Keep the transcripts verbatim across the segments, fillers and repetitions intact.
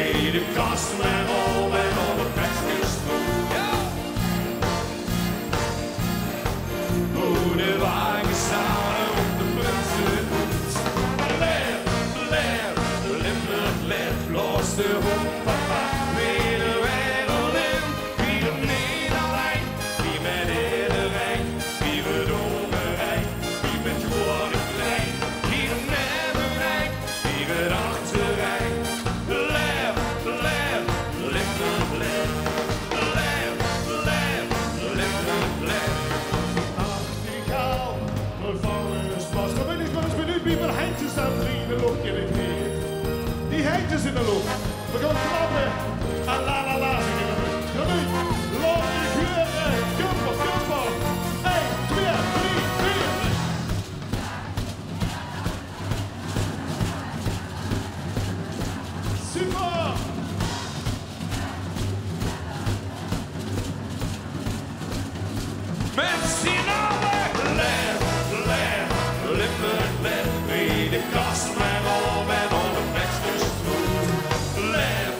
Ede kast mer op en op de pekskes toe. Jao! Hoe de wages stane op de prinsehoed. Leef, leef, Limburg leef, blaos de hoon, papa, weer de wereld in. Wie de Nederlijn, wie met iedereen, wie we domerein, wie met gewoon klein, wie de nevenrijk, wie we achterein. Leef, leef, Limburg leef. Leef, leef, Limburg leef. Ach, die gaal, we vallen pas. Dan ben ik wel eens benieuwd wie veel handjes daar drie in de lucht in het weer. Die handjes in de lucht. We gaan klappen. Ah, la, la, la, zeg ik maar. Geluid. Laat ik huren. Kom op, kom op. Eén, twee, drie, vier. Super! Met z'n allen! Leef, leef, Limburg leef, wie de kast mer op en op de pekskes toe. Leef,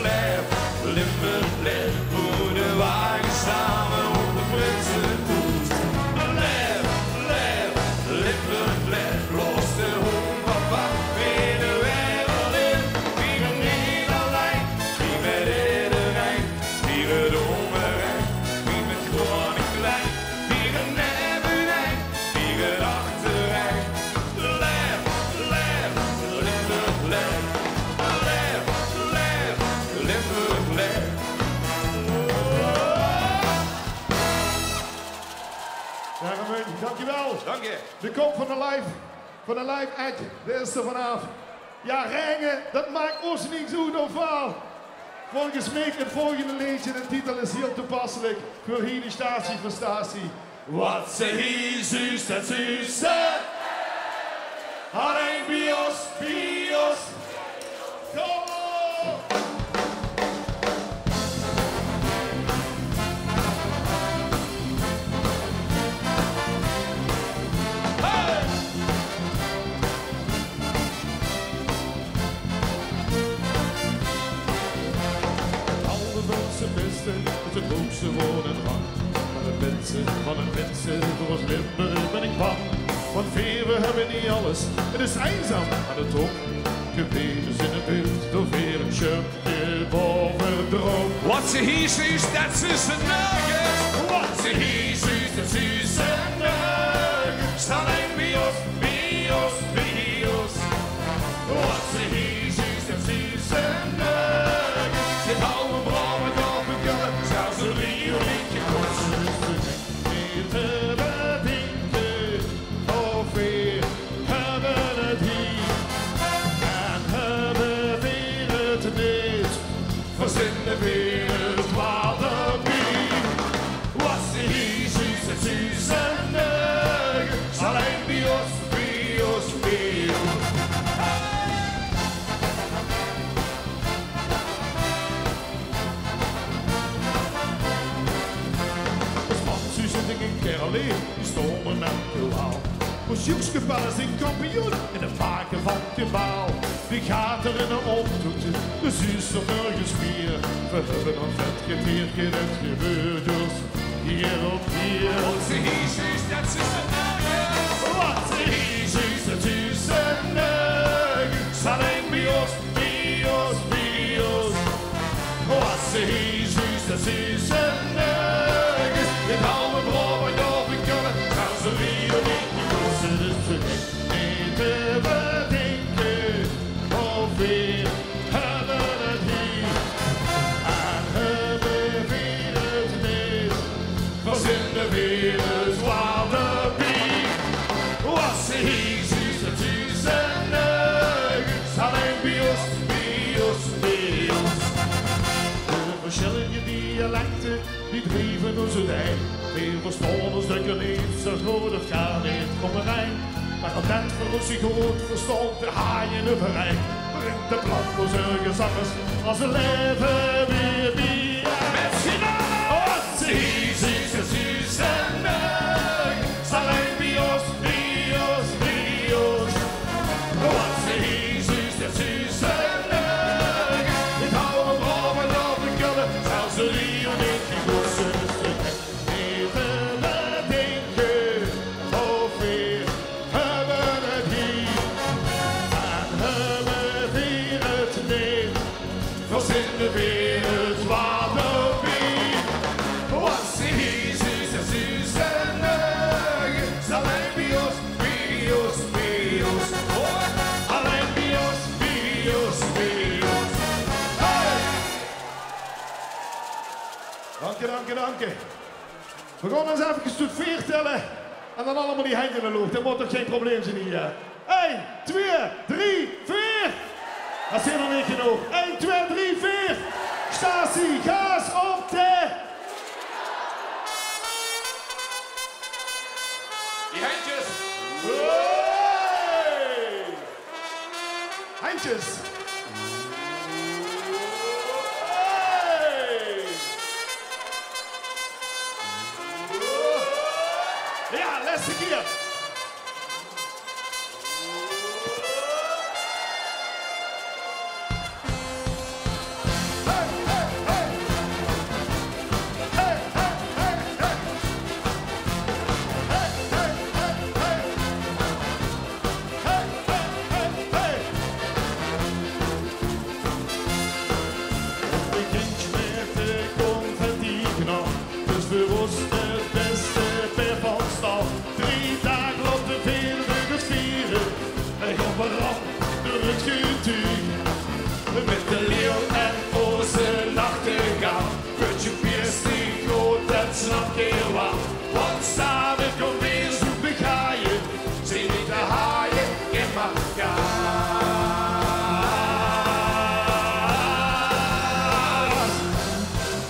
leef, Limburg leef, hoe de wages stane op de prinsehoed. Leef, leef, Limburg leef, blaos de hoon, papa, weer de wereld in. Wie de Nederlijn, wie met iedereen, wie de domerein, wie met gewoon klein, wie de nevenrijk, wie de achterein. Leef, leef, Limburg leef. Leef, leef, Limburg leef. Jao, Ramon, dankjewel. Dank je. De kop van de live, van de live act, de is er vanaf. Jao, raenge, dat maak ós niks oet of waal. Volges mich 't volgende leedje, de titel is hiel toepasselijk veur hie de statie veur statie. Wat ze hie zuus, dat zuus ze allein bie ós, bie ós. Kom op! Hey! Alle Belgische beste, het is het hoogste woord in rang. Van de mensen, van de mensen, voor ons Limburg ben ik bang. Want veer, we hebben niet alles, het is eenzaam aan de top. Gebleven is in het beeld, door veer een shirtje bovendrop. Wat ze hie zuus, dat zuus ze nergens. Wat ze hie zuus, dat zuus ze nergens. Allein bie ós, bie ós, bie ós. Wat ze hie zuus, dat zuus ze nergens. Zit ouwe vrouwe op de kulle, zelfs de Rio niet gekost. Niet te bedenken of veer hebben het hie en hebben veer het niet. Verzinde veer het waal d'rbie. Wat ze hie zuus, dat zuus ze nergens. Allein bie ós, bie ós, bie ós. Ons man zuus 't ding in Kerrel, die stomme melkkewaal. Ons joekskepel is een kampioen in de vaken van kebaal. Die gaat er in de optoet, de zuus er nergens mier. We hebben ons vet geteerd, het gebeurt dus hier op hier. Wat ze hie zuus, dat zuus ze nergens. Wat ze hie zuus, dat zuus ze nergens. Allein bie ós, bie ós, bie ós. Wat ze hie zuus, dat zuus ze nergens. Dit hou me braaf en door we kunnen. Gaan ze weer niet gekozen, dus ze niet te bedenken of weer hebben het hie en hebben veer het niet. Verzinde veer het waal d'rbie. Wat ze hie zuus, dat zuus ze nergens. Allein bie ós, bie ós, bie ós. De verschillende dialecten, die drieven ós oetein. Veer verstaon ós dökker niet, zo good of gaar niet, kom erein. Maar omdat veer ós hie good verstaon, de haaien euverein, bringk de plat ós örges angers as 't leve weer bie. Met z'n allen! Wat ze hie zuus, dat zuus ze nergens. Allein bie ós, bie ós, bie ós. Wat ze hie zuus, dat zuus ze nergens. Dit Veer zeen de wereld waal doorbie. Wat ze hie zuus en zuus en nege. Is allein bie ós, bie ós, bie ós. Hoor, allein bie ós, bie ós, bie ós. Hey! Danke, danke, danke. Veer gaon ins efkes tot veer telle en dan allemaol die henj in de loch. Det mót toch gein probleem zeen hie. Ein, twieë, drie, veer. Det is nog neet genóg. Ein, twieë, drie, veer. Stasie, gaas op de... Die henjkes. Hey! Henjkes. Hey! Jao, lèste kier. Hey, hey, hey. Hey, hey, hey, hey. Hey, hey, hey, hey. Hey, hey, hey, hey. Begint mit de confettiknal. Dus veur ós 't bèste paerd van stal. Drie daag laote veer de gespiere. Ein gamberan door 't getuug. Mit de leeuw en ózze nachtegaal. Pötje bier is neet good, det snap geer waal. Want same kómme veer zoe begaaie. Zeen neet te haaie, gif mer gaas.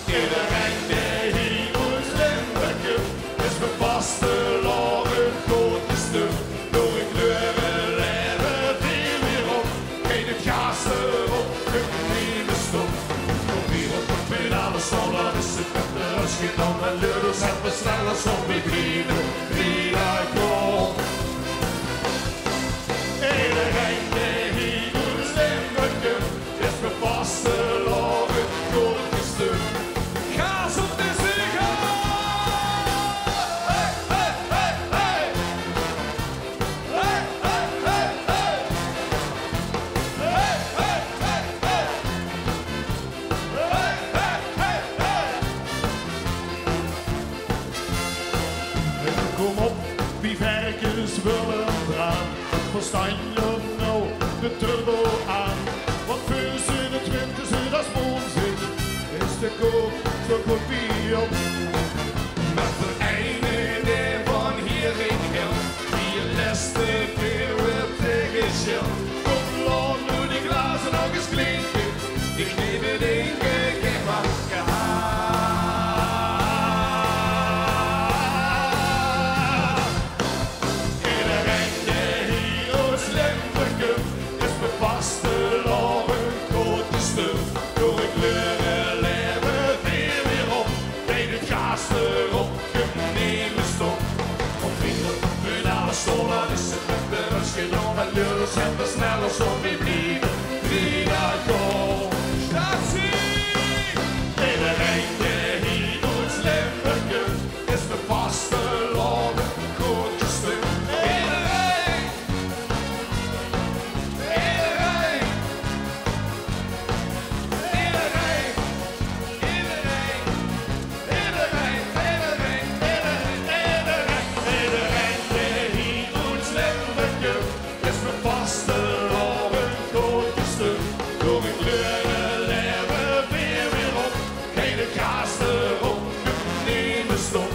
Ederein dae hie oet Limburg kump, is veur vastelaovend good gestump. Door 't kleurelaeve veer weer op, geit 't gaas d'rop, kump neet mie stop. Kóm hie op, op mien alles zal, dan is 't mit de rös gedaon. En leur ós effe snel, es zómbies blieve, wie det kómp. Ederein dae hie oet Limburg kump, is veur vastelaovend good gestump. Gaas op de zeugel! Hey, hey, hey, hey! Hey, hey, hey, hey! Hey, hey, hey, hey! Hey, hey, hey, hey! Kóm op, wie verkes wille draan. Verstanj op noe de turbo aan. Want veur zevenentwintig uur es maon zit, is de kook zoe good wie op. Mer veur eine dae van hie in gelt, die lèste kier weer taege sjilt. Kóm, laot noe die glaze nog ins klinke. Ich neem 't in, ich geef 't gaas. Ederein dae hie oet Limburg kump, is veur vastelaovend good gestump. Door 't kleurelaeve veer weer op, geit 't gaas d'rop, kump neet mie stop. Op veer op mien alles zal, dan is 't mit de rös gedaon. En leur ós effe snel, es zómbies blieve, wie det kómp. Stasie! Ederein dae hie oet Limburg kump, is veur vastelaovend good gestump. Ederein! Ederein! Ederein! Ederein! Ederein dae hie oet Limburg kump, is veur vastelaovend good gestump. Door 't kleurelaeve veer weer op, geit 't gaas d'rop, kump neet mie stop.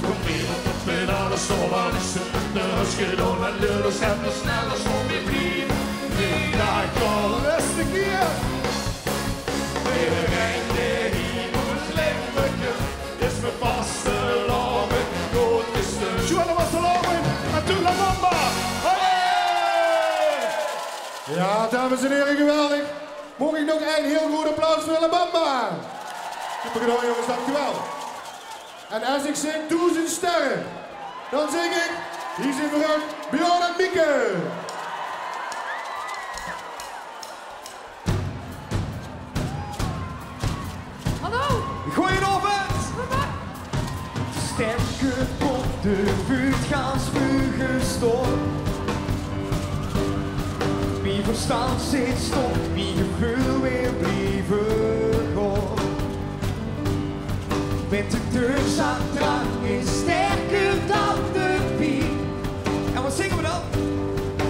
Kóm hie op, op mien alles zal, dan is 't mit de rös gedaon. En leur ós effe snel, es zómbies blieve, wie det kómp. Lèste kier. Ederein dae hie oet Limburg kump, is veur vastelaovend good gestump. Sjoeane vastelaovend en toe La Bamba. Hey! Jao, dames en hiere, geweldig. Maag ich nog ein hieël groeët applaus veur La Bamba? Super gedaon, jónges, dankjewel. En es ich zègk doezend sterre, dan zègk ich, hie zeen veur uch Björn en Mieke. Hallo. Goojenaovend. Goojemorge. Stem kepot, de vuut gaans vuge stop. Mie verstand zit stop, mie geveul weer blieve Drank is sterker dan de pien. En wat zinge we dan?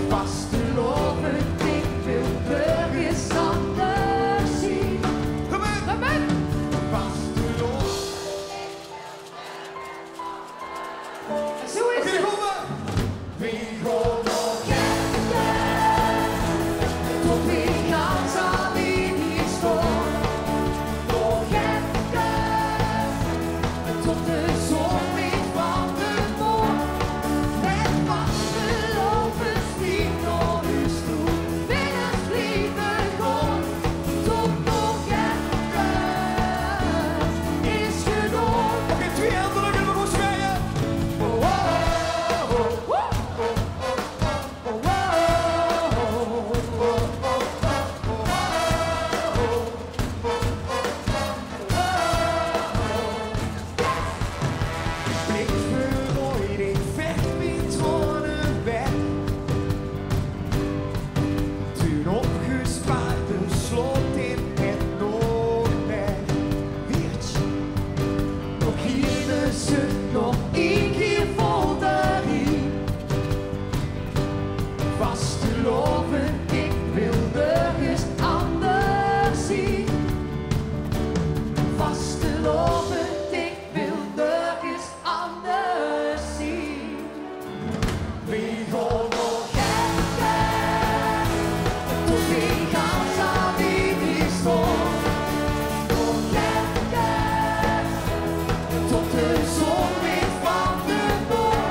Vastelaovend, ik wil nörges anders zien. Vastelaovend. Zo is het. Oké, daar komen we. We gaan nog efkes tot we gans allein hie staon. Nog efkes tot de zon wit van de moon. Het vastelaovend is nao huus toe. Wille blieve gaon. Tot nog efkes is gedaon. Oké, twee hande, dan kunnen we gaan zwaaien. Oh, oh, oh, oh. Blik verrooid, ik vecht mien traone weg. Toen opgespaard, de slot in het noodweg. Wiertj, nog hie is het nog ein kier vol de rie. Vastelaovend, ik wil nörges anders zien. Vastelaovend, ik wil nörges anders zien. We gaan nog efkes tot we gans allein hie staon. Nog efkes tot de zon wit van de moon.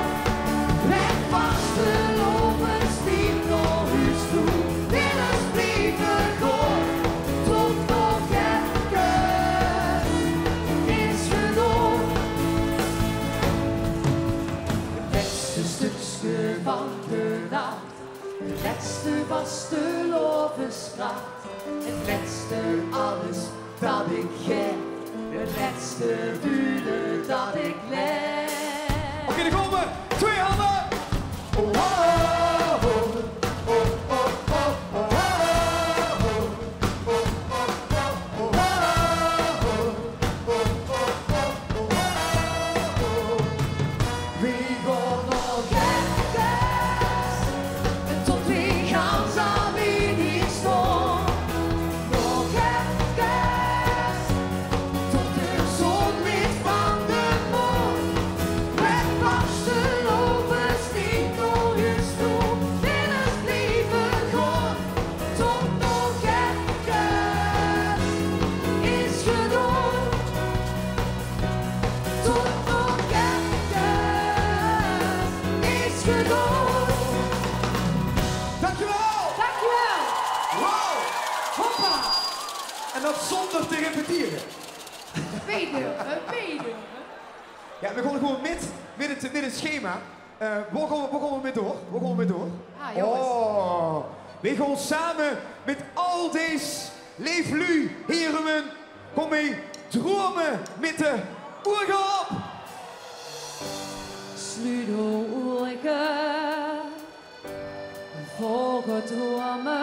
Het vastelaovend is nao huus toe. Wille blieve gaon. Tot nog efkes is gedaon. Het lètste stökske van de nach. Het lètste vastelaovespraat. Het lètste alles dat ik gaef. Het lètste wille dat ik laef. Oké, daar komen we. Twee handen. Oh, oh, oh. We gaan nog efkes tot we gans allein hie staon. Nog efkes tot de zon wit van de moon. Het vastelaovend is nao huus toe. Wille blieve gaon. Tot nog efkes is gedaon. Tot nog efkes is gedaon. Dankjewel. Dankjewel. Wow. Hoppa. En dat zonder te repeteren. Weder, hè, weder, hè. Ja, we gaan gewoon mit, mit het, mit het schema. Eh, wo gaon we, wo gaon we mit door? Wo gaon we mit door? Ah, jonges. Oh, we gaon same mit al dees leef luuj, hieremen, kom mee, droeme mit de oerge op. Sluut ow oerge. Volg 't droeme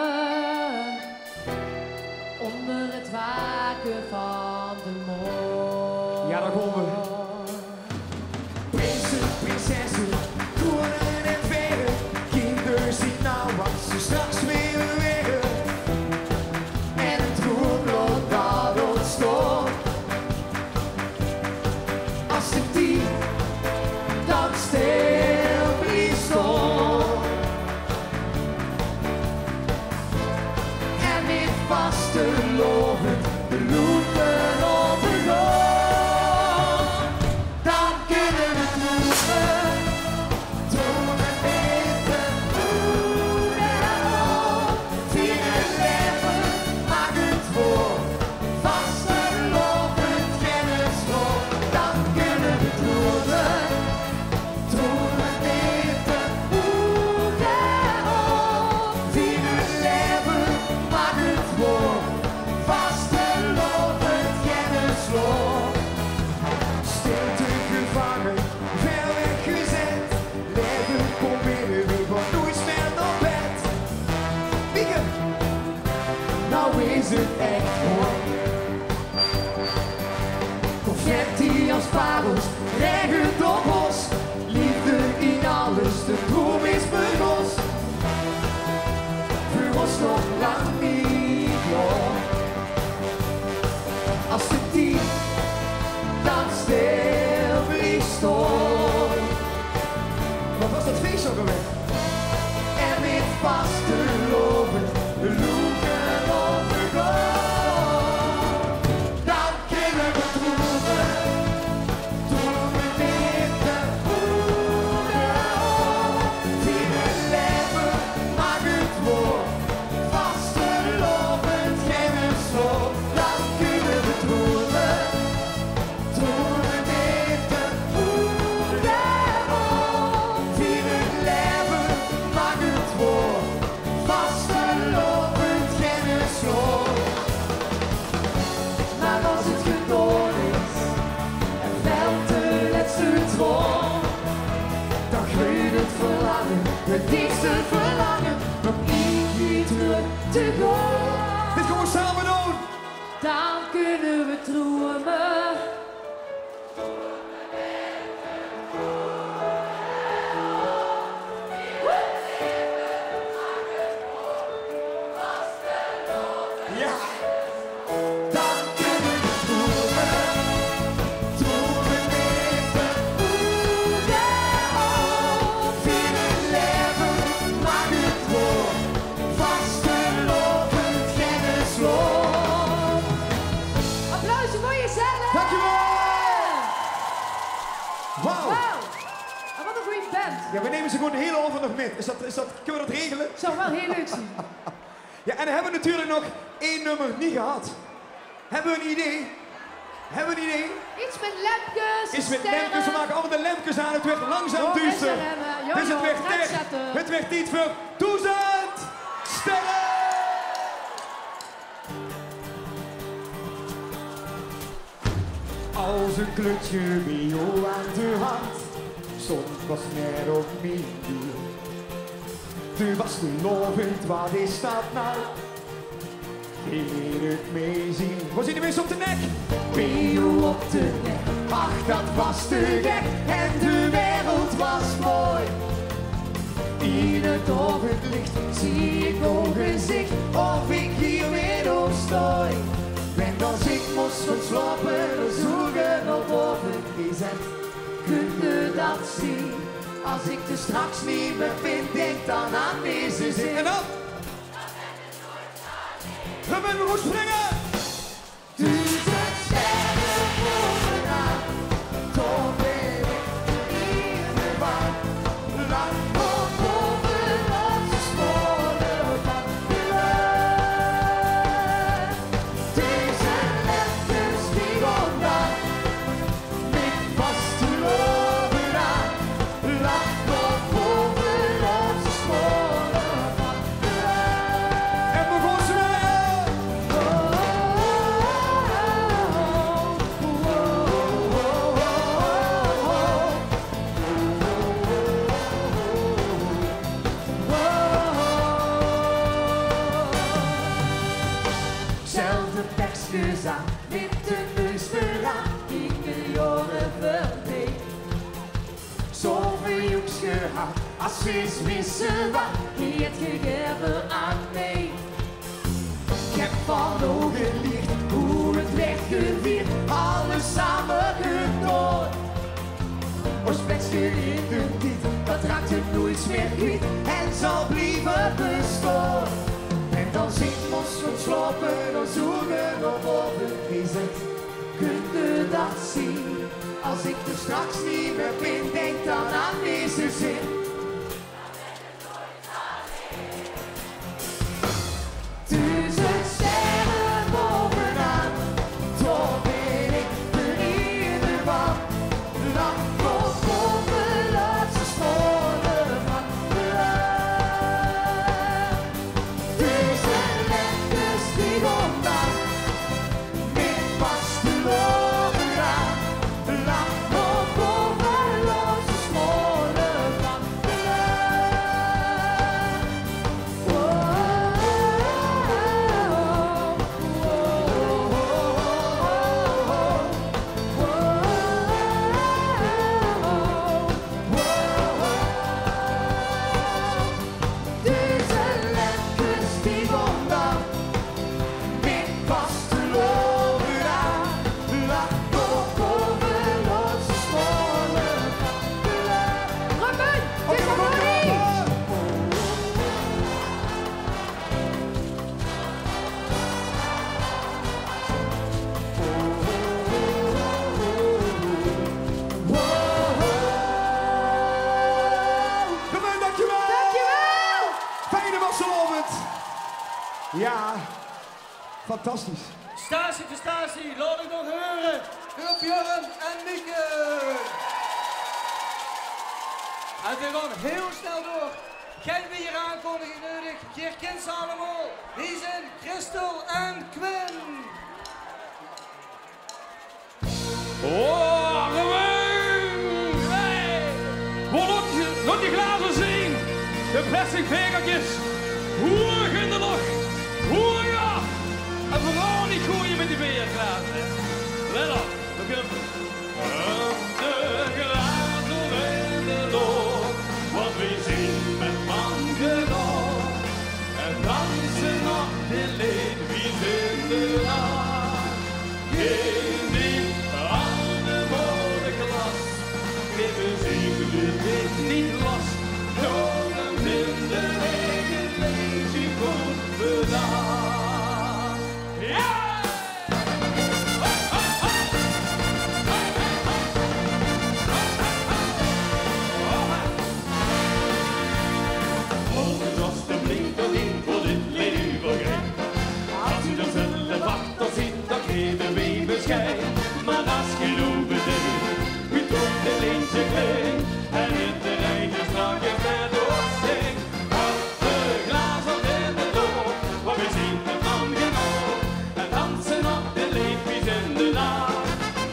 onder 't wake van de moon. Ja, daar komen we. Prinse, prinsesse, kroene en verre, kinder zien nao wat ze straks wille waere. En 't droemland dat ontstaot as de tied dan stil blief staon. En mit vastelaovend de loente op de grond, dan kinne we droeme. As de tied dan stil blief staon. Wat was dat fees ook alweer? En mit vastelaovend loeken op de grond. Dan kinne we droeme, droeme mit de oere op. Viere, laeve, maak 't woord. Vastelaovend, gennis, dan kinne we droeme. Droeme mit de oere op. Viere, laeve, maak 't woord. Vastelaovend, gennis, maar as 't gedaon is en velt de lètste traon, dan greujt 't verlange, 't diepste verlange, óm neet mieë trök te gaon. Dit gaon we same doon. Dan kinne we droeme. Jao. Dan kinne we droeme. Droeme mit de oere op. Viere, laeve, maak 't woord. Vastelaovend, gennis, applaus veur jezelf. Dankjewel. Wauw. Wauw. En wat 'n goeie band. Jao, we neme ze gewoon de hele aovend nog mit. Is dat, is dat, kinne we dat regele? Zou wel heel leuk zien. Jao, en dan höbbe we natuurlik nog ein nummer neet gehad. Höbbe we 'n idee? Höbbe we 'n idee? Iets mit lempkes, iets mit lempkes. We make allemaol de lempkes aan. 't Wuuert langzaam duuster. Dus 't wuuert tied, 't wuuert tied veur Doezend Sterre. As 'n kleutsje bie ow aan de hand, stóng pas mer op mien dier. De vastelaovend, wat is dat now? Geer 't mei zeen. Wo zien die minse op de nek? Bie ow op de nek, ach, dat was te gek. En de wereld was mooi. In 't aovendlich zeen ich ow gezich, of ich hie weer op stoon. Wen as ich mós gaon slaope, zoege nao bove gezet. Kunde dat zien? As ich d'r straks neet mie bin, dink dan aan deze zin. En dan? V'r mótte good springe! Doezend sterre bovenaan, dao bin ich de ierste vaan. Lang nog bove op de spore vaan de luuch. Doezend lempkes die gaon daan, mit vastelaovend aan. Lang nog bove op de spore vaan de luuch. En v'r gaon zwaaie. Zelfde pekskes aan, mit de neus veuraan, ginge jaore veurbie. Zoeväöl joeks gehad, as ze ins wiste wat, die het gegaeve aan mei. Ich höb vaan ow gelierd, wie 't werd gevierd, alles same gedoon. Ós bèste in d'n tied, dat raakte noeits mie kwiet en zal blieve bestoon. En dan zit mós gaon slaope, dan zoege nao bove gezet. Kunde dat zien? As ich d'r straks neet mie bin, dink dan aan deze zin. Doezend sterre bovenaan, dao bin ich de ierste vaan. Lang nog bove op de spore vaan de luuch. Doezend lempkes die gaon daan, mit vastelaovend aan. Lang nog bove op de spore vaan Fantastisch. Statie veur statie, laot 't nog heure. Veur Björn en Mieke. En veer gaon hiel snel door. Gein wiejer aankondiging neudig. Geer kint ze allemaol. Hie zeen Christel en Quinn. Oh, Romein! Hey! Laot die, laot die glazer zeen! De plastic bekerkes! Hoeg in de loch! Hoeg! En veural neet goeaje mit die beerglazer, hè. Let op, dao kump 'r. De glazer in de loch, want veer zeen mit man genóg. En danse nog dit leed, veer zeen d'r al. Geer zeet allemaol de klas, geer bezuuk uch neet los. Daorum vinde veer dit leedje good bedaag. Ja! Volg ós alsjeblieft nog ins veur dit leedje. Es geer d'r zelf achter zeet, dan gaeve veer besjeid. Mer es geer noe bedenkj wie tof dit leedje klink, en 't de reis straks mit ós zingt. Op de glazer in de loch, want veer zeen mit man genóg. En danse nog dit leed, veer zeen d'r al.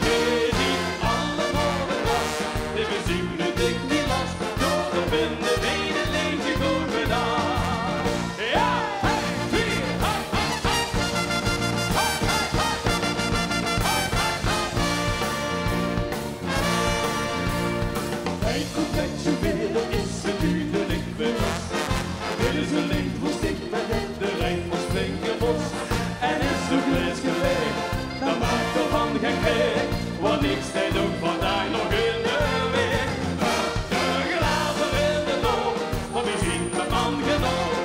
Geer zeet allemaol de klas, de bezuuk uch neet los. Daorum vinde veer dit leedje good bedaag. Ja, hey, veer, hop, hop, hop. Hop, hop, hop. Hop, hop, hop. Hei, good det geer d'r zeet, is 't dudelik bewus. Dit is ein leed veur dich, mer det de rijm waal flink mós. En is 't leedje leeg, dan maak d'r van gein krieg, want ich stóng ouch vandaag nog in de waeg. De glazer in de loch, want veer zeen mit man genóg.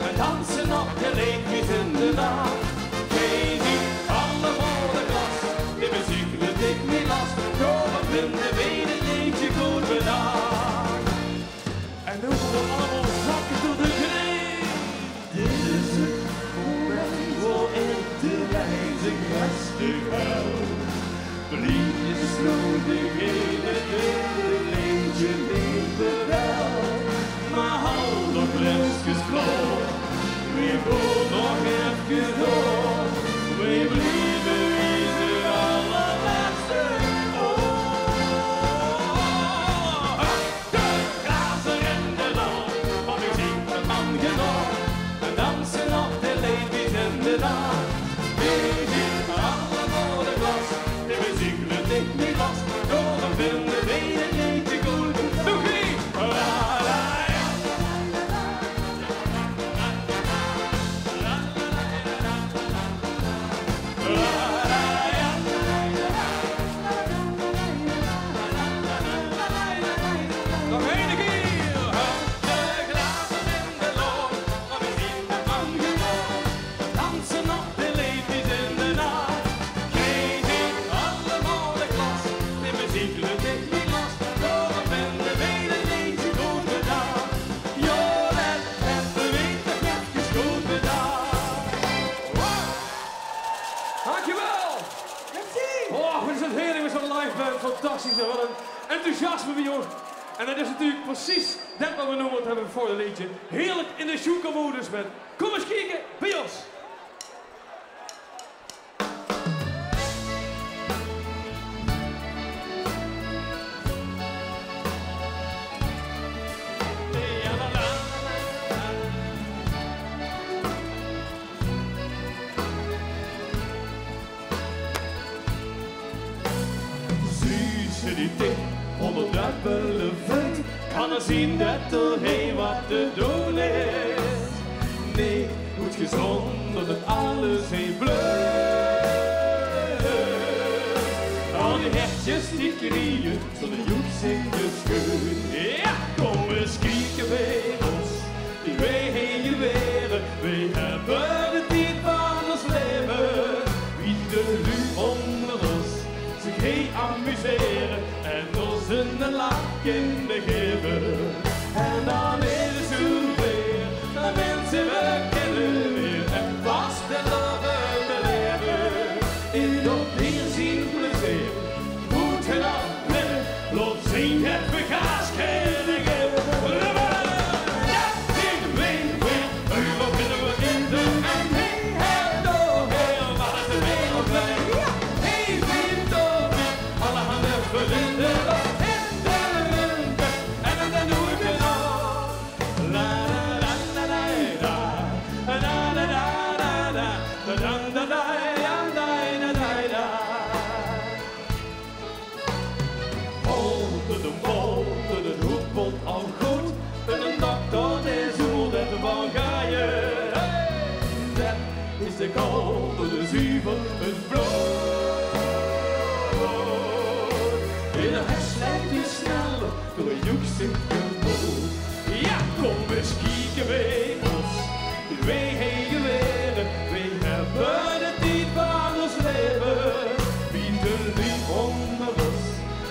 En danse nog dit leed, veer zeen d'r al. Geer zeet allemaol de klas, de bezuuk uch neet los. Daorum vinde veer dit leedje good bedaag. En noe gaon veer allemaol zakke tot de greep. Dit is 't moment wo-in de reis zich rustig hèlt. Blief is noe degene dae 't leedje neet bedèlt. Mer haoj nog efkes klaor, veer gaon nog efkes door. Veer blieve wie de allerlèste. Oh. De glazer in de loch, want veer zeen mit man genóg. En danse nog dit leed, veer zeen d'r al. Veer zeet allemaol de klas, de bezuuk uch neet los. Daorum vinde veer dit leedje good. Nog ein kier. La, la, ja. Nog eine kier. De glazer in de loch, want veer zeen mit man genóg. Danse nog dit leed, veer zeen d'r al. Geer zeet allemaol de klas, de bezuuk uch neet los. Daorum vinde veer dit leedje good bedaag. Jao, det höbbe veer toch efkes good bedaag. Dankjewel. Merci. Oh, wat is het heerlijk met zo'n liveband. Fantastisch, hè. Wat een enthousiasme bij ons. En dat is natuurlijk precies dat wat we noe mótte höbbe veur 't leedje. Heerlijk in de sjoekelmodus mit Kom ins kieke bie ós. Zuus se die tik ónger de belle veit, kan 't zeen det d'r hie wat te doon is. Nae, good gezónd, det alles hie bluf. Al die hertjes die krieje, zo'n joek zing de scheun. Jao, kom ins kieke bie ós. Die weej hie waere, weej höbbe de tied van ós laeve. Wie de luuj ónger ós zich hie amusere en ós 'ne lach kinne gaeve. En dan is 't zoe wied, dan winse we kinne weer 'n vastelaovend belaeve. Doch weer zien plezeer. Good gedaon, Willem. Laot zien het vergaas kringe. Alle hande verlinde, en dan doe ik het nog. La, la, la, la, la, la. La, la, la, la, la, la. Da, da, da, da, da, da, da, da. Hol, de, de, hol, de, de, hoepelt al good. En dokter, dae zoel det waal gaje. Hey, det is de kol, de, de zuvel, het blood. In de heslijf is snel, door de joek zit je moe. Ja, kom ens kieke bie ós. Weej hege were, weej hebbe de tied van ós laeve. Wie de luuj ónger ós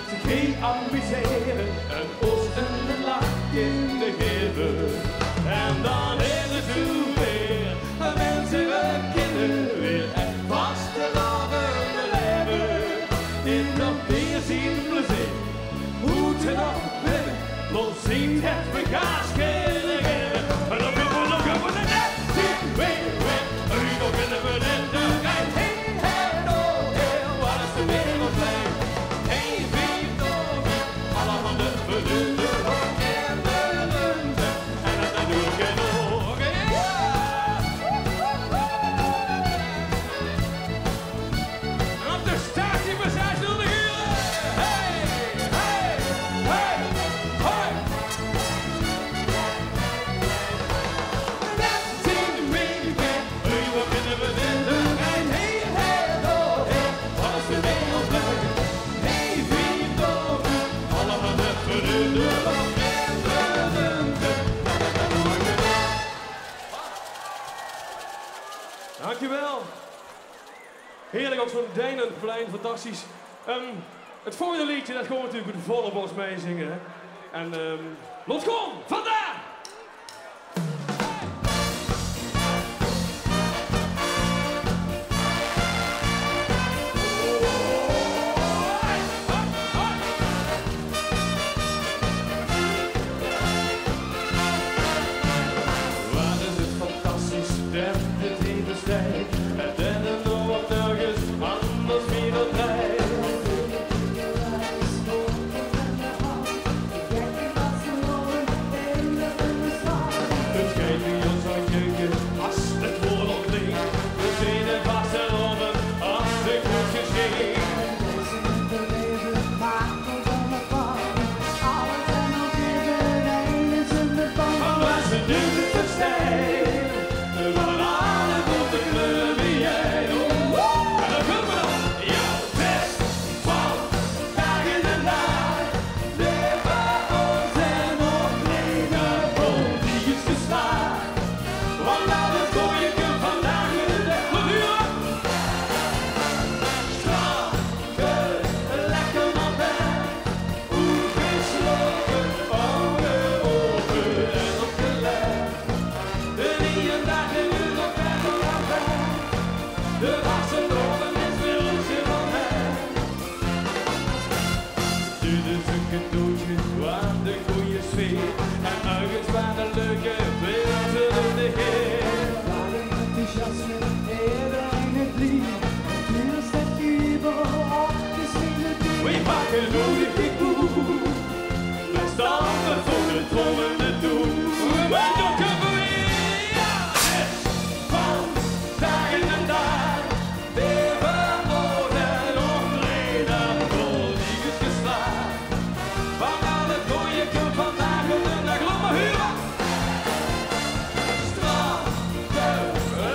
zich hie amusere en ós ein lach kinne gaeve. En dan is het zoeë weer, minse, weej kinne weer ech vastelaovend belaeve. In det weer zien plezeer, hoe het nog weer. Laot zien het vergaas kringe. En dan kunnen we nog even een net. Weer, weer. En nu nog kunnen we net. Hey, hey, oh, hey, wat is de wereld blij. Hey, vier, oh, vier. Alle handen verlinde, en dan doe ik het nog. Ja. En op de statie, we zijn zonder uren. Hey, hey, hey, hey. Hey, hey, hey, oh, hey. Wat is de wereld leuk. Hey, vier, oh, vier. Allemaal met verlinde. Dankjewel. Heerlijk, op zo'n deinend plein, fantastisch. Ehm, het volgende liedje, det gaon we natuurlijk met volle borst meizinge, hè. En, ehm, laot gaon, vandaag! Wat is het fantastisch, det het hie besteit. En det het nog nergens anders wie det dreit. Het geit bie ós aan keuke, as het woord al klinkt. We zien het vastelaovend, as de klok geschik. Van waar ze nu verstijf, van alle grote kleuren bijeen. En dan kunnen we dan, ja, best van daag in de nacht. Leef ós en optreden, politiek is geslaagd. Want alles gooi ik er vandaag in de weg. Wat nu op? Strakke, lekker naar bed. Oetgeslote, ouge oge en opgelet. De nieje daag in uur op weg. De wassen oven is weer oetgerold. Dit is ein cadeautje aan de goeie sfeer. En örges waar ein leuke wereld te doon negeer. Waar ein enthousiasme, ederein is blie. Natuurlik steit hie op de steen. Weej pakke noe de kiek toe. Weej staon veur de trommel toe. Weej doon weer. Ja, is van daag in de nacht. Leef ós en optreden, politiek is geslaagd. Van alle gooie kump vandaag de daag. Laot mer hure. Strakke,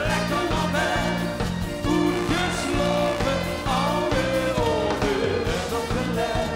lekker naar bed. Oetgeslote, ouge oge en opgelet.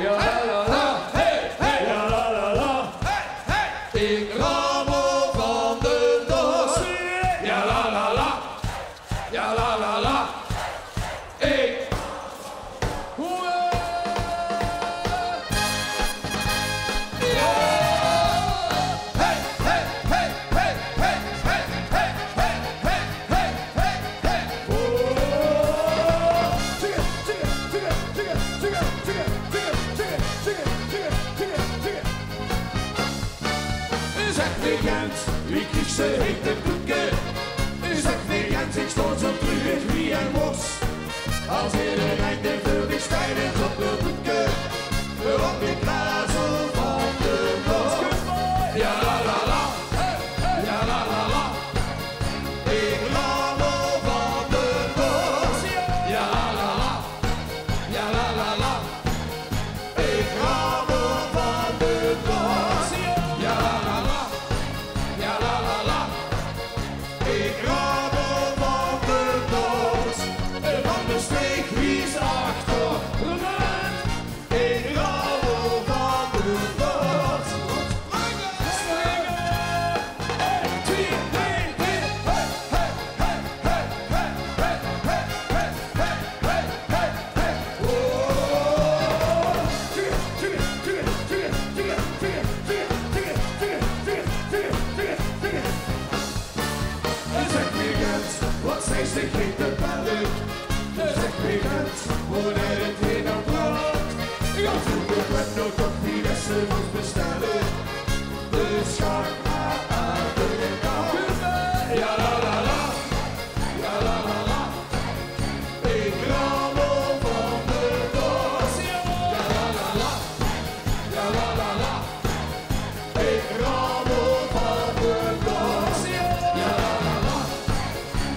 Ja, la, la, la. Hey, hey. Ja, la, la, la. Hey, hey. Ik rammel van de dos. Ja, la, la, la. Ja, la, la, la. Ik. Hoera. Ja. Hey, hey, hey. Oh. Zeg, wie kent, wie kriegt ze hete koeke? Zeg, wie kent, ik stoot zo terug wie een mos. Als iedereen de veur die stijl is op de koeke, want ik razel van de mos. Ja, la, la, la. Ja, la, la, la. Ik rammel van de mos. Ja, la, la, la. Ja, la, la, la. Ik rammel van de dos. Ja, la, la, la. Ja, la, la, la. Ik rammel van de dos. Van de steeg wies achter. Ik rammel van de dos. Zeg, wie kent, wat zijn ze geen te bellen? Zeg, wie kent, hoe het heen aan brandt? Ja, vroeger werd nog toch wie dat ze moest bestellen. De schaak aan de kant. Ja, la, la, la. Ja, la, la, la. Ik rammel van de dos. Ja, la, la, la. Ja, la, la, la. Ik rammel van de dos. Ja, la, la, la.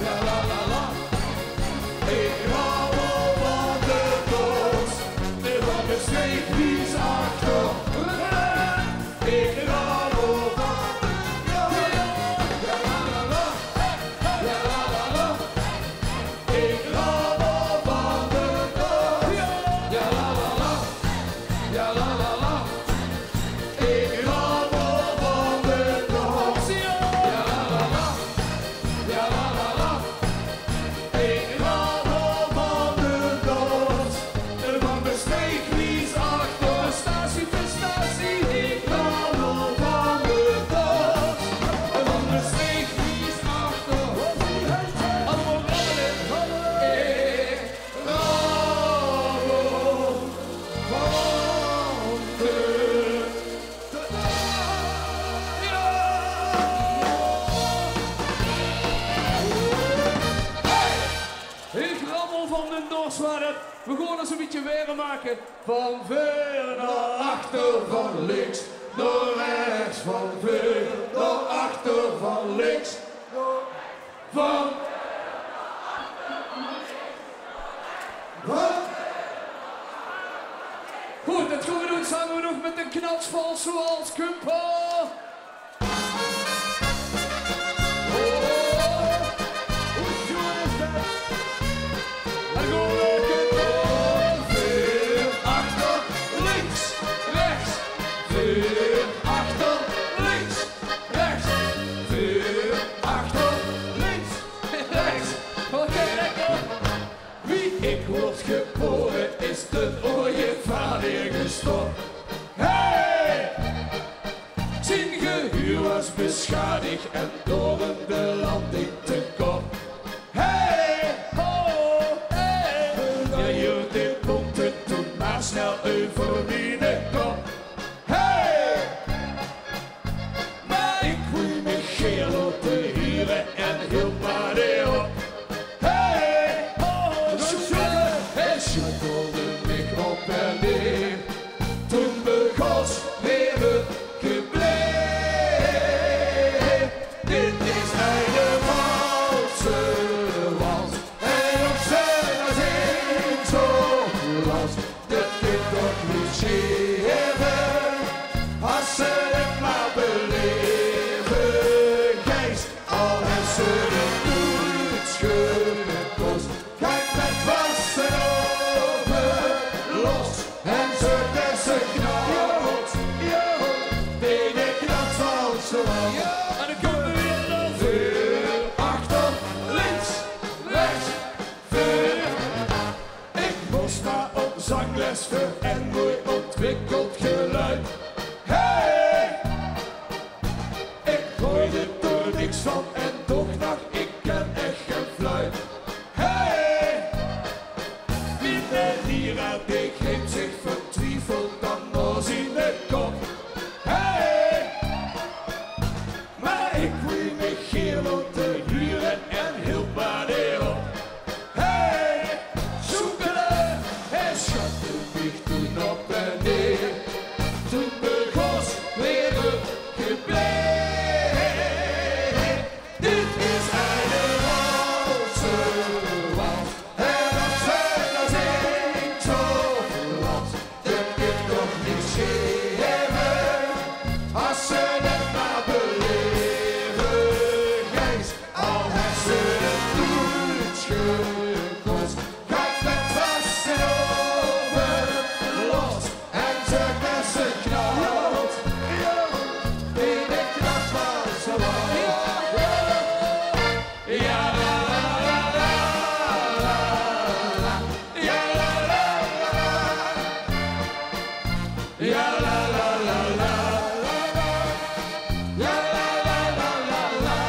Ja, la, la, la. Ik rammel van de dos. Van de steeg wies achter. Ik rammel van de dos. Ja, la, la, la. Ja, la, la, la. Ik rammel van de dos. Ja, la, la, la. Ja, la, la, la. Ik rammel van de dos. Ja, la, la, la. Ja, la, la, la. Ik rammel van de dos. Van de steeg wies achter. Prestatie, prestatie. Ik rammel van de dos. Van de steeg wies achter. Allemaal rammelen. Ik rammel van de dos. Hey! Ik rammel van de dos, waar het. We gaan eens een beetje weer maken. Van veur naar achter, van links naar rechts, van veur naar achter, van links naar van, van. Goed, dat gaan we doen samen nog met een knatsvals zoals Kumpo. Veur, achter, links, rechts. Veur, achter, links, rechts. Veur, achter, links, rechts. Oké, lekker. Wie ik word geboren is de ooievaar neergestort. Hey! Zien gehuur was beschadigd en door de landing te kort. Hey! Ho! Hey! Hij huurt dit bonte toen maar snel over mine kop. Hey! Maar ik woei mich geer laote hure en hield maar de op. Hey! Ho! Sjoekele! Hij sjoekelde mich op en neer. Toen begos weer het gebleer. Dit is eine valse wals. En op zijn als een zo last. Dat kint toch niet scheve, as ze het maar beleve. Geis, al het ze het bloed scheuren kost, kijk met wassen ogen los en zorg des en mooi ontwikkeld geluid. Hey! Ik hoor er toch niks van en toch dacht ik ken echt geen fluit. Hey! Wie de Lira die geeft zich vertwijfeld dan door zien de kop. Hey! Maar ik wil me hier laten huren en hielp maar neer op. Hey, zoekele, hij schat de wieg toen op en neer. Toen begos weer gebleven. Dit is eine walse wals. En dat zijn als ik zo was. Dat dit toch niet schelen. Als ze het maar beleven, Gijs. Al het ze het bloed gekost, gaat met vaste ogen los en ze beste knalt. In de knalt van ze was. Ja, la, la, la, la, la, la. Ja, la, la, la, la. Ja, la, la, la, la, la, la. Ja, la, la, la, la, la.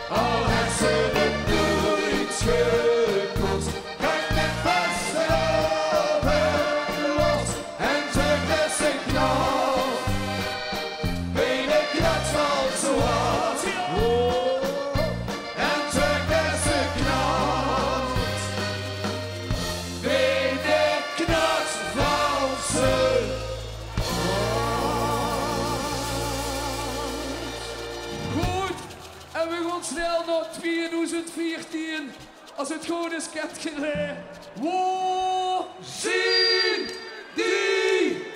Al het ze het bloed gekost, gaat met vaste ogen los en ze beste knalt. Bij de knalt van ze was. En ze beste knalt. Bij de knalt van ze was. Good, en we gaon snel nao twieëdoezend veertien. As 't good is, kènt geer, wo zien die?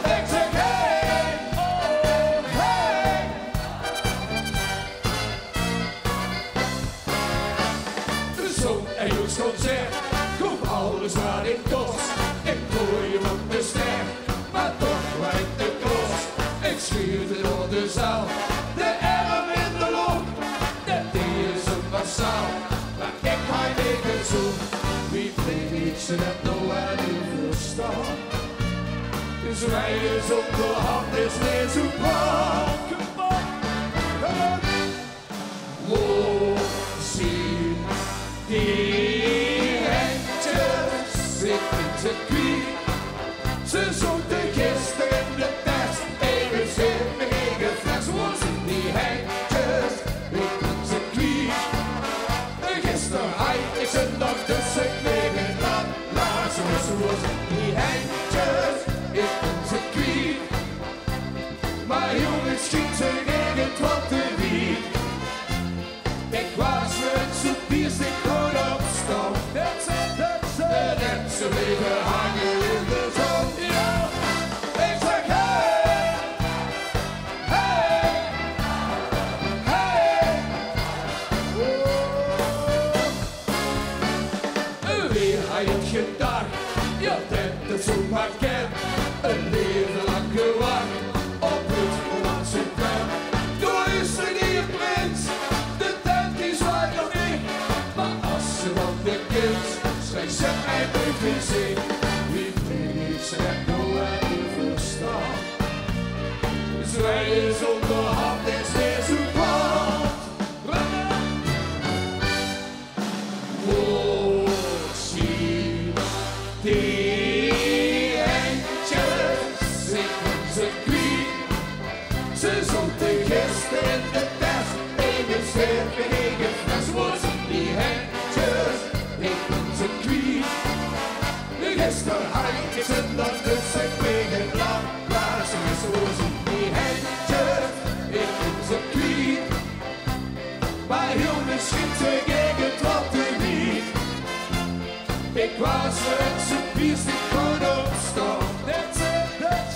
Ik zeg: hey, oh, hey. Zo'n Ajax-concert, koop alles wat ik kost. Ik gooi hem op de ster, maar toch lijkt de kost. Ik schuur door de zaal, de arm in de lucht. Dat is een massaal, maar ik ga niet zo. Wie vind ik ze dat nou aan uw verstand? Zwijgen zonder hand is weer zo plat. Wo zien die hendjes? Ik ben ze kwiet. Ze zoten gisteren in de tas. Even zit me heen gefles. Wo zien die hendjes? Ik ben ze kwiet. Gisteren had ik ze nog, dus ik neem het aan. Maar zo is, wo zien die hendjes? Ik ben ze kwiet. Maar jongens, schiet ze regent wat te wiet. Ik was met zo'n bier, ik kon op stap. En heb ze bleven hangen in de zon. Ja, ik zeg: hey, hey, hey. Oh. Wie had je gedacht, ja, dat het zomaar kan? Een leven lang gewacht op het Hollandse plein. Door is er die prins, de tent die zwaait nog niet. Maar als ze van de kind, zij zet hij nooit weer zin. Wie ben ik ze echt door die verstand? Zij is onderhand is weer zo plat. Wo zien die hendjes? Ik ben ze kwiet. Ze zoten gisteren in de tas. Even zit me heen gefles. Wo zien die hendjes? Ik ben ze kwiet. Gisteren had ik ze nog, dus ik ben het lang. Maar ze is, wo zien die hendjes? Ik ben ze kwiet. Maar heel misschien tegen het wat te niet. Ik was het, ze wist ik kon op stap.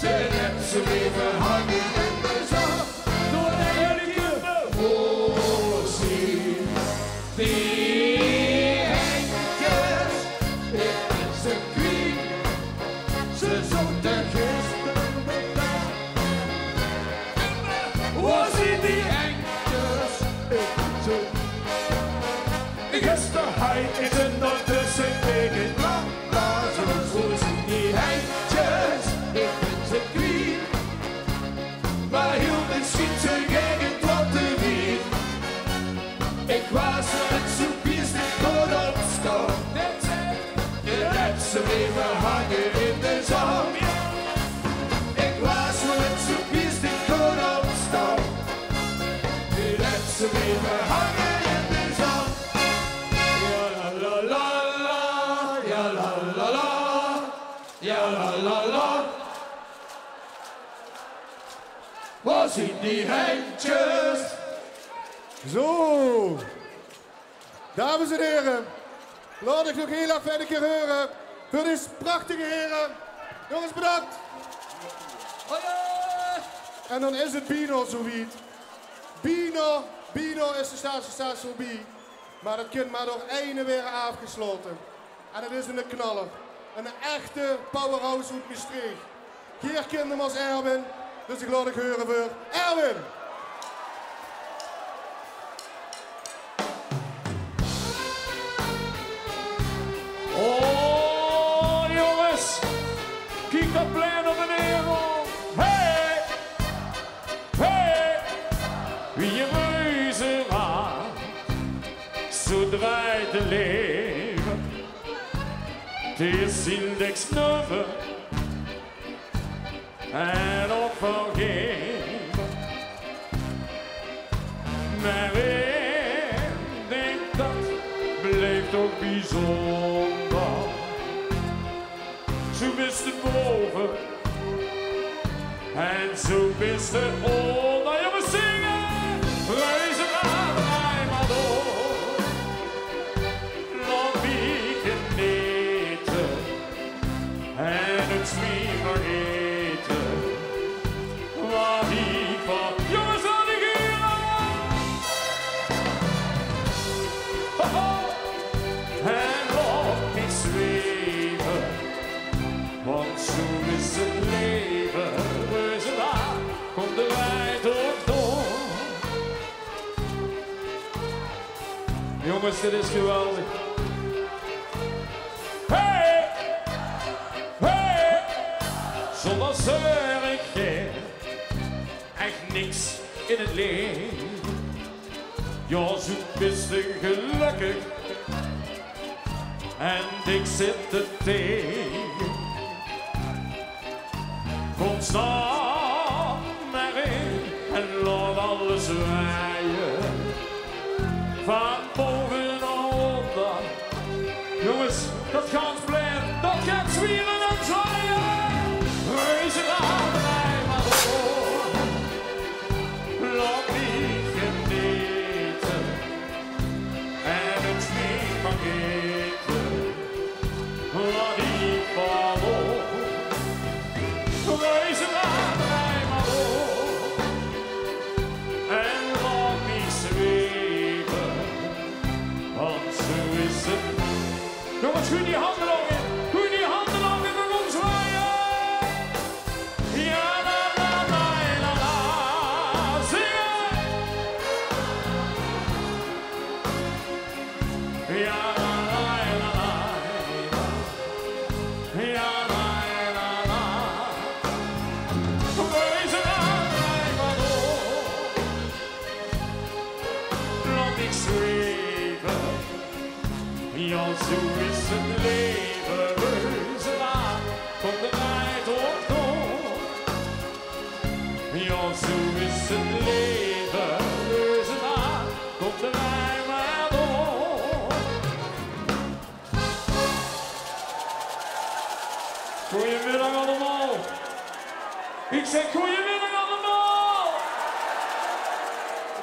Ze net zo even hangen in de zon. Door de hele. Wo zien die hendjes? Ik ben ze kwiet. Ze zoten gisteren de tas. Wo zien die Henjkes? Ich bin zoe. Gister hei ich ze nog tösse gekeke. Lazarus, wo zien die Henjkes? Ich bin ze kwiet. Mer hiel mich schiet ze gege tot de wiet. Ich waas net zoe biestig good op staon. Ze blieve hange in de zon. Ich waas net zoe biestig good op staon. Ze blieve hange in de zon. Ja la la la la, ja la la la, ja la la la. Wo zien die Henjkes? Zoe. Dames en here, laot ich nog hiel effe ein kier heure veur dees prachtige here. Jónges, bedank. En dan is 't bienao zoe wied. Bienao, bienao is de Stadsprestatie veurbie. Mer det kin mer door eine waere aafgeslaote. En det is eine knaller. Eine echte powerhouse oet Mestreech. Geer kint 'm es Erwin, dus ich laot 't heure veur Erwin. Oh, jónges, kiek det plein op en neer. Hey, hey, wie ein reuzenrad. Zoe drejt 't laeve. 't Is index numme en opvergeve. Mer ich dink, det blief toch biezónder. Zoe bis te bove en zoe bis te ónger. Jónges, zinge! Reuzenrad, drij mer door. Laot mich genete en 't is mich vergete. Waat ich van jónges, laot ich hiere. Ho, ho. En laot mich zweve, want zoe is 't laeve. Reuzenrad, kóm, drejt op door. Jónges, dit is geweldig. Hey! Hey! Zónger zörg, ech niks in 't laeve. Jao, zoe bis te gelökkig en dich zit 't taege. Kóm, stap mer in en laot alles zwaaie. Van bove nao ónger. Jónges, det gans plein, det geit zwiere en zwaaie. Reuzenrad, drij mer door. Laot mich genete en 't is mich vergete. Laot mich verdomme. Reuzenrad, drij mer door. En laot mich zweve, want zoe is 't. Jónges, goej die hande nog in. Goej die hande nog in en ómzwaaie. Ja, la, la, la, la, la. Zinge. Ja, la, la, la, la. Ja, la, la, la. Reuzenrad, drij mer door. Laot mich zweve. Jao, zoe is 't laeve. Reuzenrad, kóm, drejt op door. Jao, zoe is 't laeve, reuzenrad, kóm, drij mer door. Goeiemiddag allemaol. Ich zèk goeiemiddag allemaol.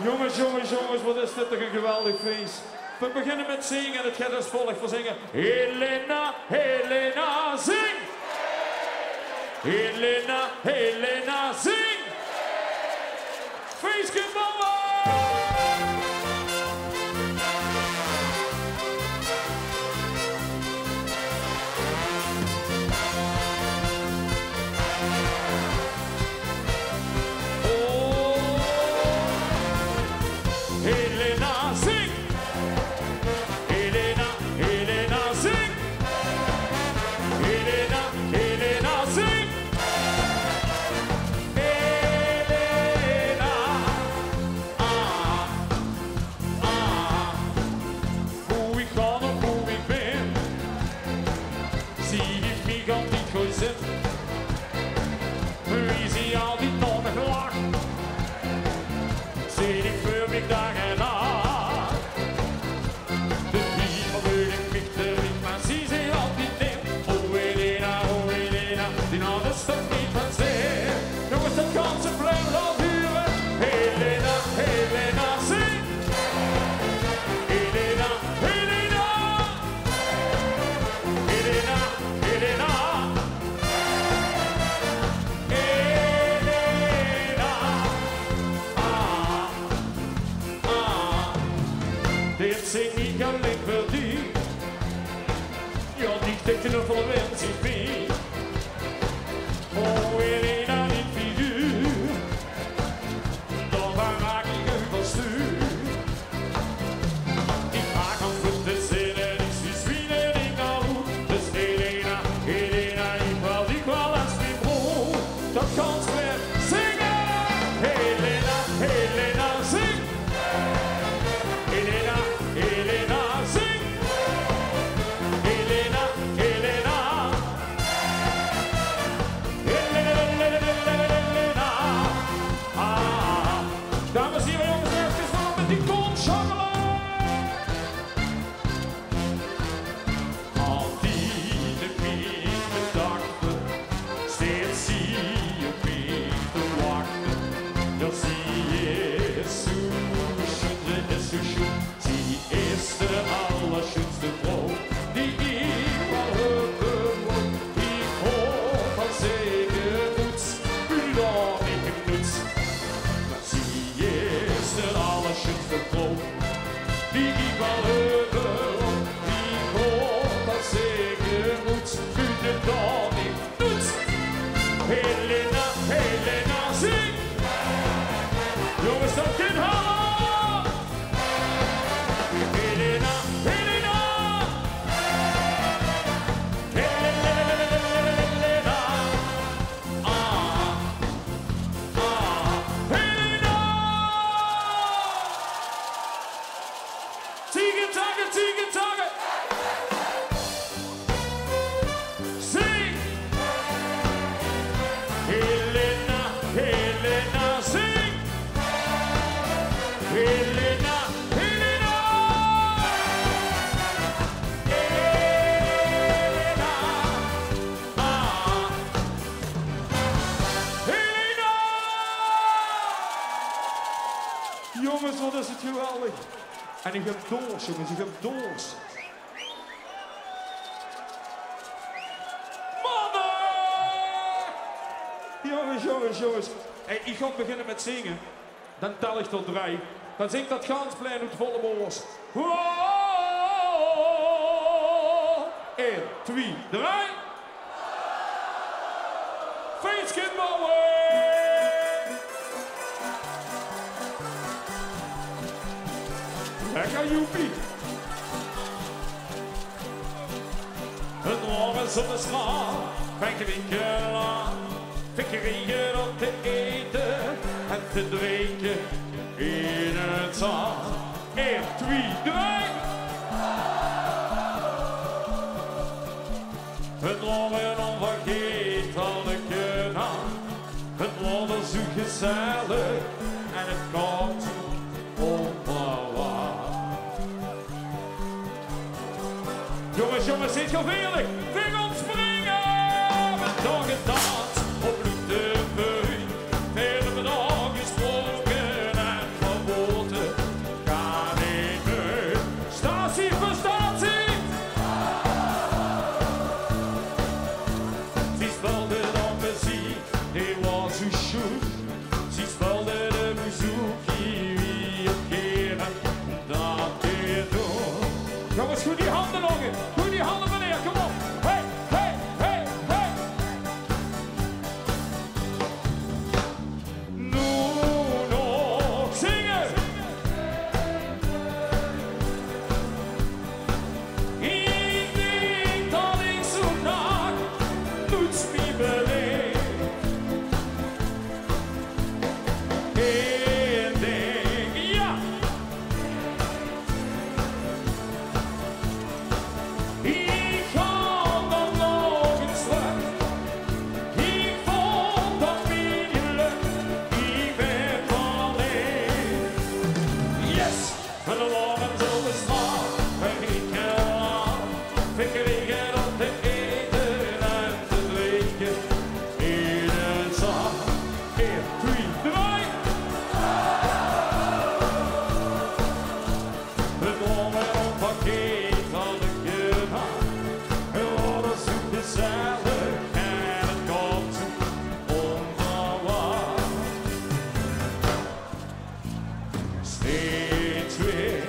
Jónges, jónges, jónges, waat is dit toch ein geweldig fees. Veer beginne mit zinge en 't geit es volg. Veer zinge: Helena, Helena, zing! Helena, Helena, zing! Feeske bouwe! Zing ich allein veur dich. Ja, dich te knuffele wens ich mich. Oh, Elena, neet veur dich. Dao maak ich euverstuur. Ich maak 'm veur de zin en ich zie zwiene ding al. Dus Elena, Elena, ich wil dich wel ins mien broor. Dat gans plein zinge. Elena, Elena, zing. Elena, Elena, zing. Elena, Elena. Elena. Ah. Dames en hiere, jónges, efkes nog mit die kont sjakkele. Altied in mien gedachte steet zie op mich te wachte. Ja, zie is zoe sjoen, zie is zoe sjoen. Zie is de allersjoenste vrouw die ich waal höbbe wól. Ich haop dat zeker noets, u laot mich noets. Zie is de allersjoenste vrouw die ich waal höbbe wól. Ich haop dat zeker noets, u laot mich noets. Elena, Elena, zing! Jónges, dat kin hel! Elena, Elena! Elena! Ah, ah, Elena! Tiege, tage, tiege, tage! Zing! Elena, Elena, zing! Elena, Elena! Elena! Ah! Elena! Jónges, wat is 't geweldig. En ich höb dors, jónges, ich höb dors. Manne! Jónges, jónges, jónges. Hey, ich gaon beginne mit zinge. Dan tel ich tot drei. Dan zingk dat gans plein oet volle bors. Wow! Ein, twie, drei. Feeske bouwe! Lekker, joepie! 't Waor zónnestraal, fijn gewinkel aan. Veer krege op te ete en te drinke in 't zaal. Ein, twie, drei. 't Waor ein onvergetelike naach. 't Waor zoe gezellig en 't kaom zoe ónverwaach. Jónges, jónges, zeet geer veerlik? Veer gaon springe! Mit daag en daad op Luutebuuk. Veer höbbe al gesproke en verbote. Gaon neet mie. Statie veur statie! Zie speulde dan meziek, die waor zoe sjoen. Zie speulde de bouzouki wie 't geer en dat geer doon. Jónges, goej die hande nog ins. Goej die hande, meneer, kom op. Hey, hey, hey, hey. Noe nog zinge. Ich dink dat ich zoe'n naach noets mie beleef. Ich dink, jao. Ich gaon dan nog ins trök. Ich vónj dat mien gelök. Ich bön verleef. Yes! Veur de lach en zoe is 't mer, veur ich gelaach. Veer krege op te ete en te drinke in 't zaal. Ein, twie, drei. 't Waor ein onvergetelike naach. 't Waor zoe gezellig en 't kaom zoe ónverwaach. Steeds weer,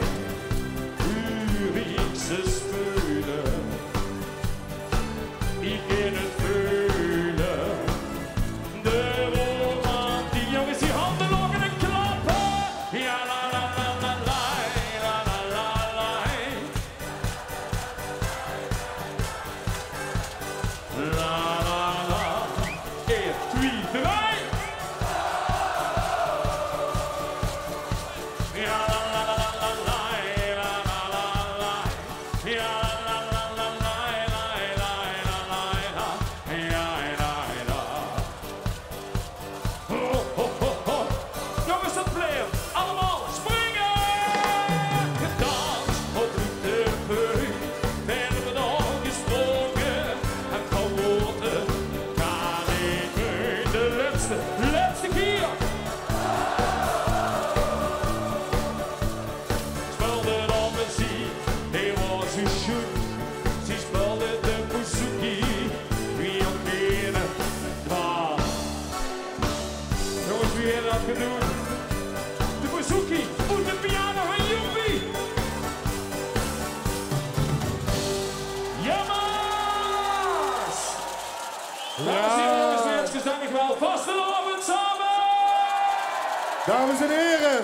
Dames en here,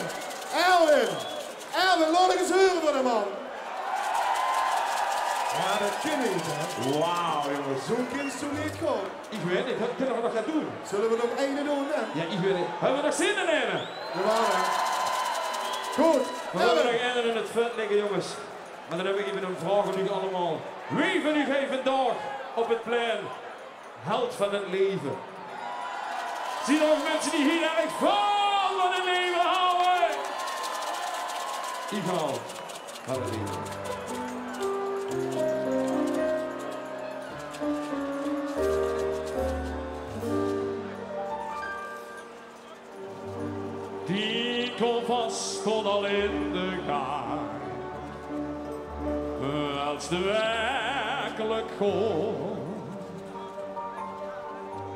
Erwin! Erwin, laot 't ins hure veur de man. Jao, det kin neet, hè? Wauw, jónges. Zoe'n kins se neet gaon. Ich weit neet, höb ich nog get te doon? Zölle v'r nog eine doon, hè? Jao, ich weit neet. Höbbe v'r nog zin in eine? Jawaal, hè. Good, Erwin. V'r höbbe nog eine in 't vèt ligke, jónges. Mer dan höb ich effe ein vraog aan uch allemaol. Wae van uch haet vandaag op 't plein Held van 't Leve? Zeen d'r ouch minse die hiel erg väöl van 't leve hawwe? Ich haoj van 't leve. Die koffers stónge al in de gank, es 't werkelik goon.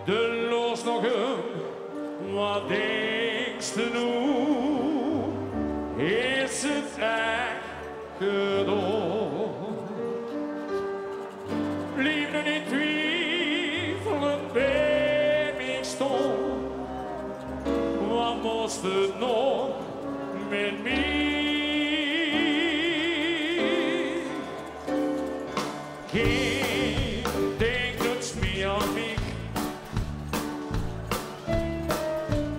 De loos nog um, wat dinks te noe? Is 't ech gedoon? Blief noe neet twiefele bie mich stoon. Wat mós te nog mit mich? Kind, dink noets mie aan mich.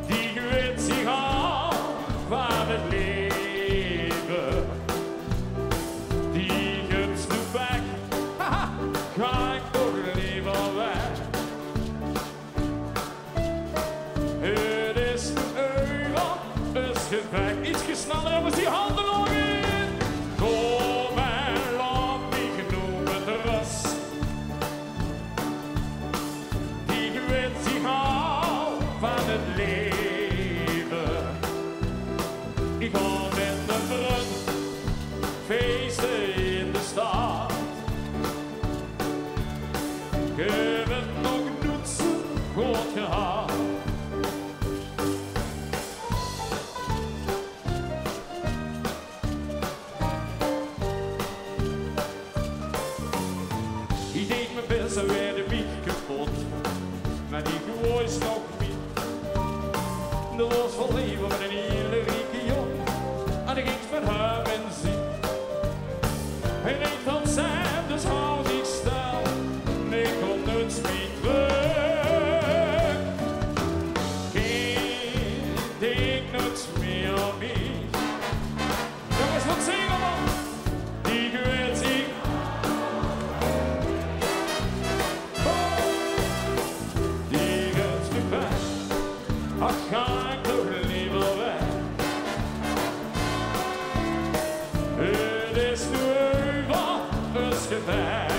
Die wèt zich al van 't leve. Die guns noe weg, haha, gaon ich toch leever weg. 't Is euver, is 't weg. Ietske sneller, jónges, die hande nog in. Kóm en laot mich noe mit rös. Die wèt zich al van 't leve. Ich gaon mit mien vrun feeste in de stad. Ich höb 't nog noets good gehad. Ich deeg mien bès en waerde mich kepot, mer ich woos nog neet. D'r waas waal eve mit 'ne hiele rieke jóng en ich ging mit häöm in zee. En ich dacht, zèt dich, haoj dich stil, ich kóm noets mie trök. Kind, dink noets mie aan mich. Jónges, wat zinge v'r? Die wèt zich. Die wèt zich weg. Ach, gaon ich toch leever weg. 't Is noe euver, is 't weg.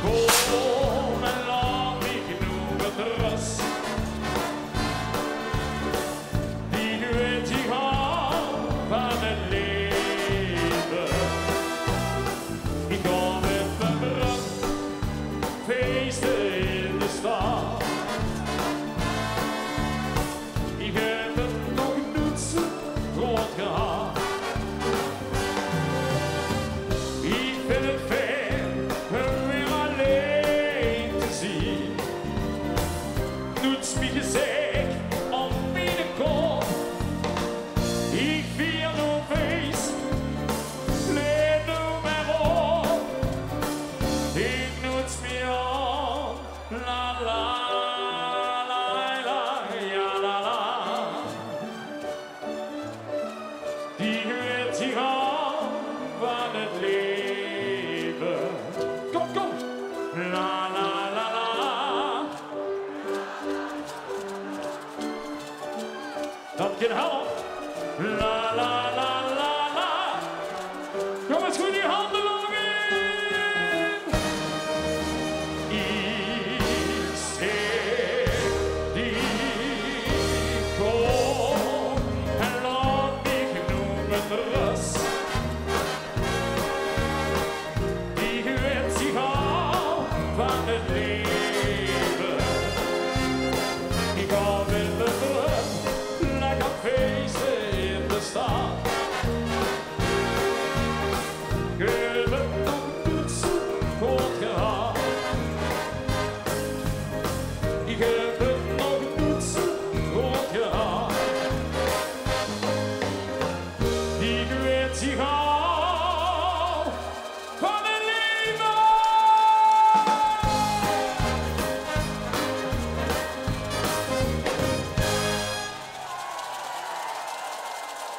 Kóm en laot mich noe mit rös. Die wèt zich al van 't leve. Ich gaon mit mien vrun feeste in de stad. Ich höb 't nog noets good gehad. Ich vinj 't fijn um weer allein te zien. Noets mie gezag op miene kop. Ich vier noe fees, let noe mer op. Dink noets mie aan. La, la, la, la, ja, la, la. Die wèt zich al van 't leve. Kóm, kóm. La, la, la, la. Dat kin helpe. La, la, la, la, la. Jónges, goej die hande nog in. Ich zèk die, kóm en laot mich noe mit rös. Ich wèt zich al van 't leve. Ich gaon mit mien vrun lekker feeste in de stad.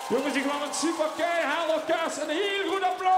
Jónges, ich wil ein super keihel orkes ein hiel good applaus.